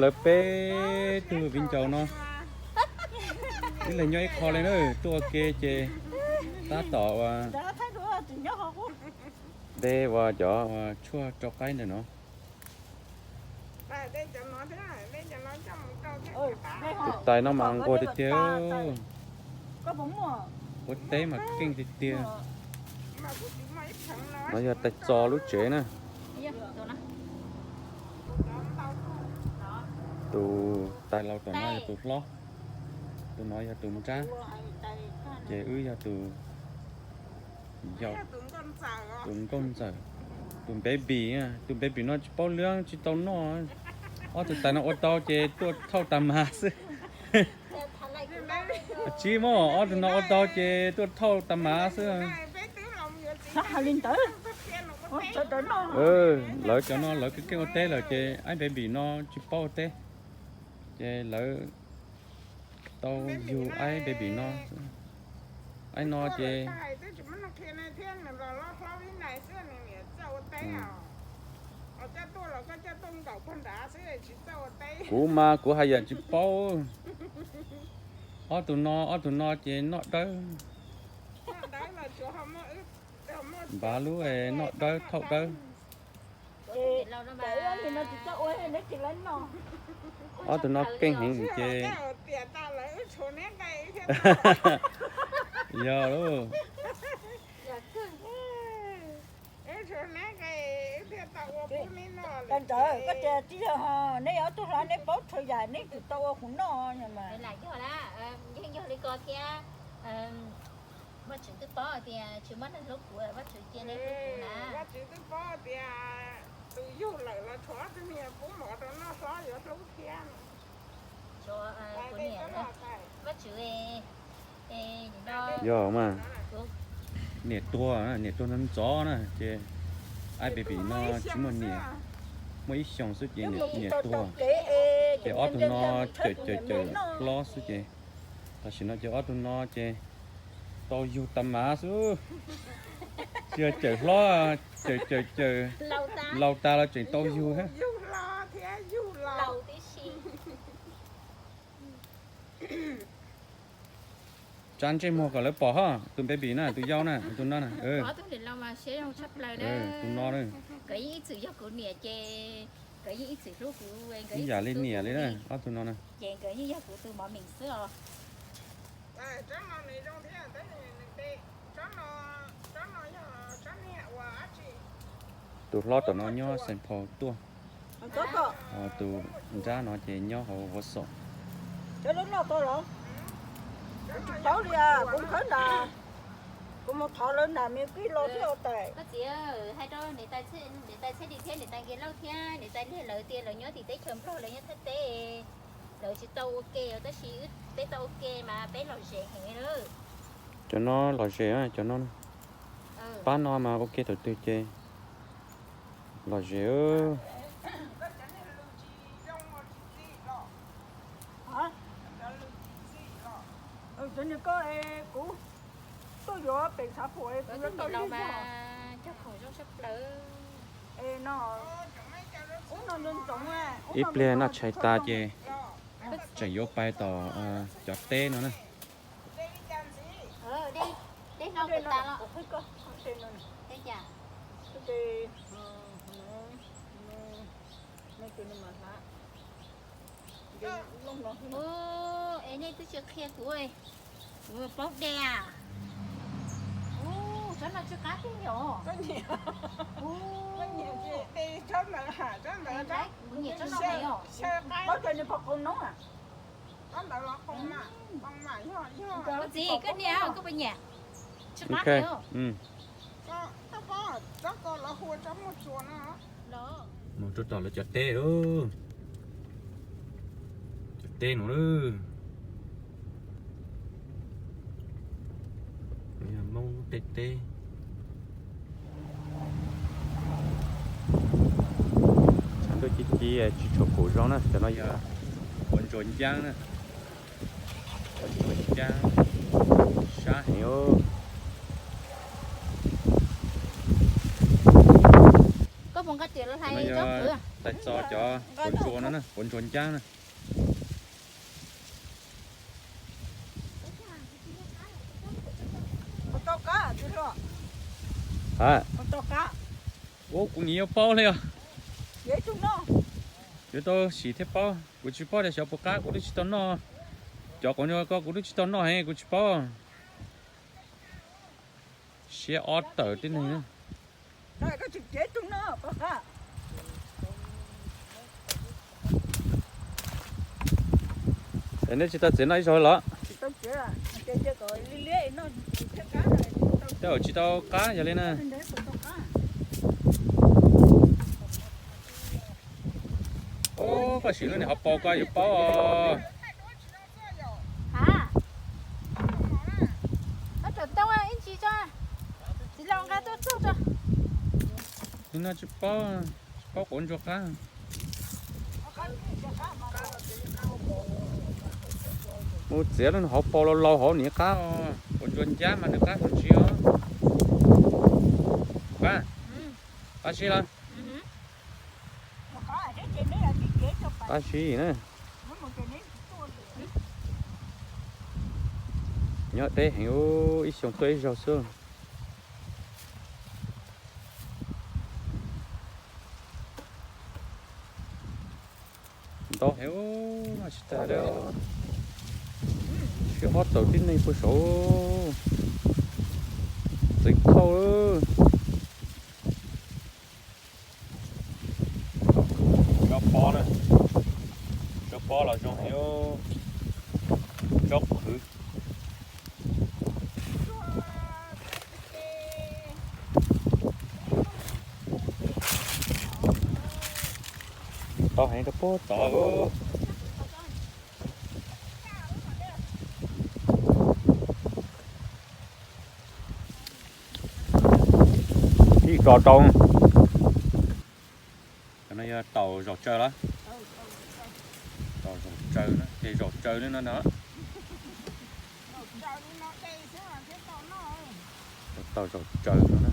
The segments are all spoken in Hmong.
Lawv peb tug viv ncaus no, ib leeg nyob ib qho li na, tuaj ua ke ces tab tom ua de ua cov ua tshuaj rau qaib ntawm no. Tus tais no mas nquag tiag tiag, ua teb mas keej tiag tiag. No yog tais txo lub tsev na. Tus tais laus tom no yog tus hlob, tus no yog tus nrab, ces wb yog tus yau, tus nkauj ntxawm, tus baby, tus baby no tsis paub lwb tsis tau noj. Ob tug tais no ua tau ces tuaj thauj tas mas xwb. Tsis muaj, ob tug no ua tau ces tuaj thauj tas mas xwb. Lawv cov no lawv keej keej ua teb lawm ces aib baby no tsis paub ua teb, ces lawv tau yug aib baby no. Aib no ces kuv mas kuv hais yam tsis paub. Ob tug no, ob tug no ces noj dawb, npav lub noj dawb thauj dawb. Ob tug no keej heev ces yog lauj. Ntawd koj tias tsis yog ho, neb yog ob tug hlob neb paub txhua yam neb tsis tau ua kuv noj mas. Yeej yog li ko thiab. Vajtswv twb paub tias tsis muaj neeg hlub kuv, Vajtswv cia neb hlub kuv na. Vajtswv twb paub tias tus yug lawm los tshuav ob tug me nyuam pub mov rau noj hlob yuav hlub thiab. Vajtswv, yog mas, niam tuag, niam tuag ntxov ntxov na ces aib baby no tsis muaj niam, muaj ib xyoos xwb ces niam tuag, ces ob tug no cawm cawm cawm hlob xwb ces tam sim no ces ob tug no ces tau yug tas mas xwb. Tsis yog cawm hlob, cawm cawm cawm laus tas los tseem tau yug thiab. Tsa ntsej muag kom lawv pom ho, tus baby na, tus yau na, tus no na. Tus no na. Ib yam li niam li na, ob tug no na. Tus hlob tom no nyob Saint Paul tuaj, ho tus nrab no ces nyob hauv Wausau. Tsis paub li, kuv khawb nram, kuv mus thov lawv nram me kwj los thiab tais. Koj txiv, hais rau niam tais Txhiaj Lis thiab niam tais Nkias Lauj thiab niam tais Liag lawv tias lawv nyob tim teb chaws Nplog, lawv nyob Thaib teb, lawv tsis tau ua ke, tab sis peb tau ua ke mas peb lom zem heev. Cov no lom zem, cov no, pab no mas ua ke thaum twg ces lom zem. Kuv tuaj yuav pem xav pum kuv yuav tau ib zaug. Ib pliag noj tshais tas ces tseem yuav pais tom cov teb no na. Es nej twb tsis qhia kuv, kuv paub de. Tsob no tsis qab thiab yom. Kuv nyiam tsob no heev os. Koj txiv, koj niam, koj puas nyiam? Tsis qab thiab. Mus rau tom lawv cov teb lauj. Cov teb no lauj. Yog Hmoob tej teb. Tshav ntuj ci ci tsis tshua pum zoo na, cov no yog ua ntsuas ncaab na. Ua ntsuas ncaab sab heev. Koj puas nqa No yog tais txo cov quav ntsuag no na, quav ntsuag ncab na. Ha, ua kuv nim yuav paub li os. Yuav tau sim thiaj paub, kuv tsis paub tias xyov puas qab, kuv twb tsis tau noj. Cov quav ntsuag ko kuv twb tsis tau noj heev, kuv tsis paub. Siab ob tawm tib neeg na. Es nej tsis tau txiav noj ib zaug los? Tej zaum tsis tau qab yog li na. Koj sim lub niag hauv paus koj yuav paub os. Li no tsis paub, tsis paub quav ntsuag qab. Mus txiav lub hauv paus laus laus hauv nws qab os, quav ntsuag ncab mas nws qab tsis os. Qab, qab si los? Qab si na. Nyob deb heev, ib xyoo tuaj ib zaug xwb. Ntau heev, tsis tas li. Siab ob tawm tib neeg puag saud. Txeev thauj. Tsob pob na, tsob pob los zoo heev, tsob qhwv. Tau heev rau puag tod. Ib tso rau. Cov no yog taum zaum tsaws los? Taum zaum tsaws na, ces zaum tsaws li no ntag. Taum zaum tsaws no na.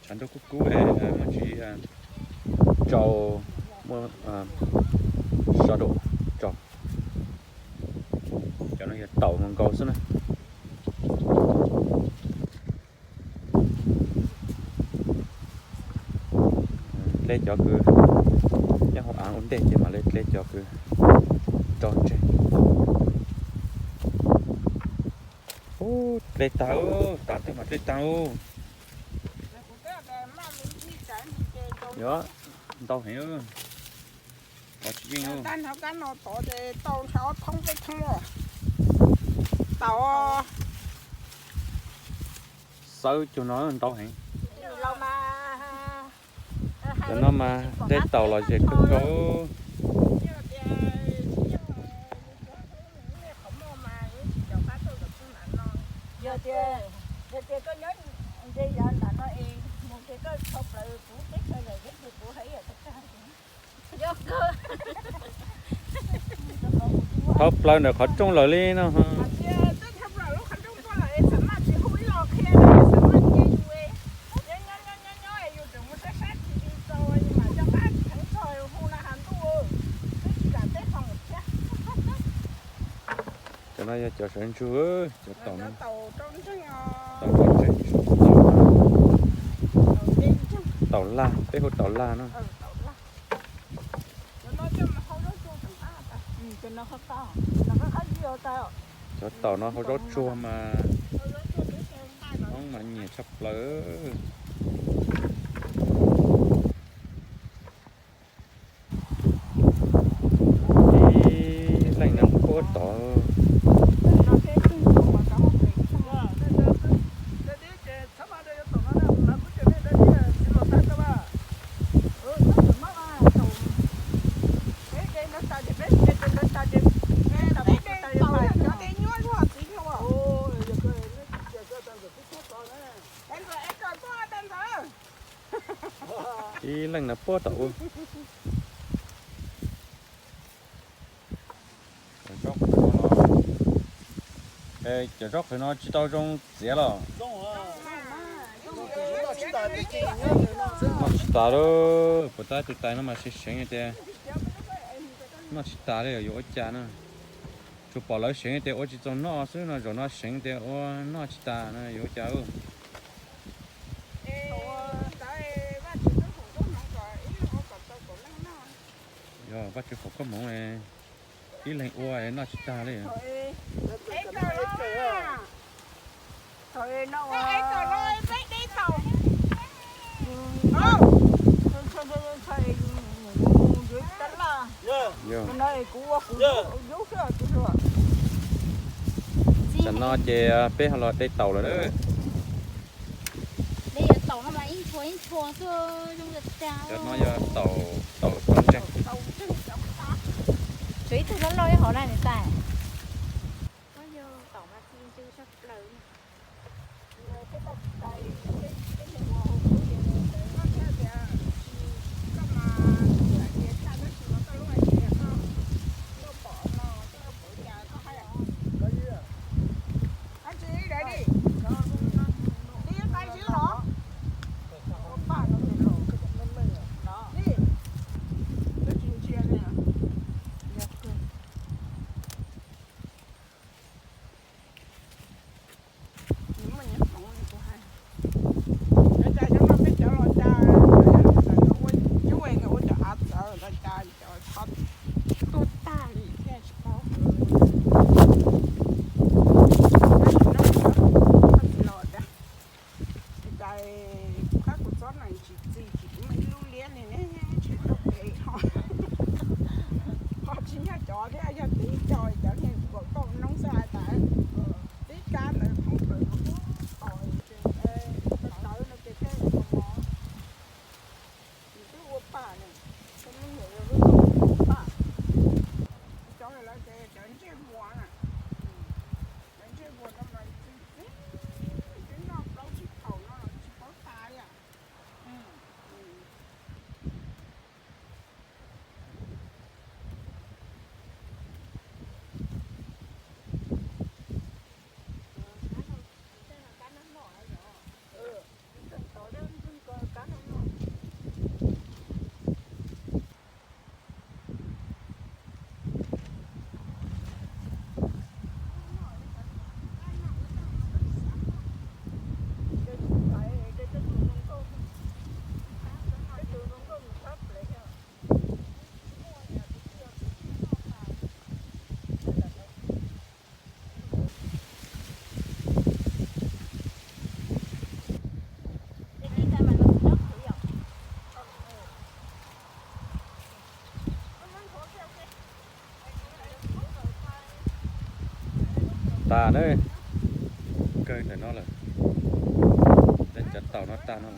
Tshav ntuj kub kub es muaj ntsis tsau, muaj sov daum tsau. Cov no yog taum nkaus nkaus xwb na. Dleb cov kws nyob hauv av ua ntej ces mam li dleb cov kws rau ntseg. Ub, dleb tag, tav twg mas dleb tag ub. Yog, ntau heev. Tov tsis yeej. Tau hnov kab no tod ces tau nrho thoob peb thoob. Tau. Xawb cug no ntau heev. Cov no mas dleb taum los ces kawg nkaus. Yog tias, yog tias koj nyob nte yav nram no es mus ces koj tshaj plaws kuv teb chaws lawm, kuv hais ib yam tag tag. Thoob plaws ntawm qhov rooj lawm li no. Cov no yog cov sawv ntsug, cov taum no. Taum tseem tseg, taum laj, peb hu taum laj no. Cov taum no hau zaub tsuag mas, hmoob mas nyiam tshaj plaws. Ib leej no puag tod. Ib leej no puag tom ub. Cov zaub qhwv no tsis tau zoo txiav los? Noj tsis tas lawm, puas tab tus tais no mas seev seev tias noj tsis tas li, yuav ua cas na. Tsuas pom lawv seev tias ua tsis txaus noj xwb no, zaum no seev tias ua noj tsis tas no yuav ua cas. Yog Vajtswv foom koob hmoov, ib leeg ua noj tsis tag li. Tam no ces peb ho los de taum lawm. Cov no yog taum, taum txaus ntseeg. Tshuav ib tug loj loj ib hauv na niam tais. Tuag tag li thiaj tsis paub. Los tas, cas kuv qab kuv txob no tsis txi tsis muaj ib lub liab li ne, tsis tau pem ho. Ho tsis yog cov thiab, yog tib co cov niag kaum tauj noob xwb hais tias tib kab ntawd thoob plaws no, tawv no ces thiaj li mos. Nws twb ua pam ne, cov me nyuam yog lub ua pam. Cov lawv tias cov ntsej muag na, cov ntsej muag no mas txi txi, twb noj plaub tsib thaum no los tsis paub tas li. Tas na, kawg ntawm no lawm, cov taum no tas no.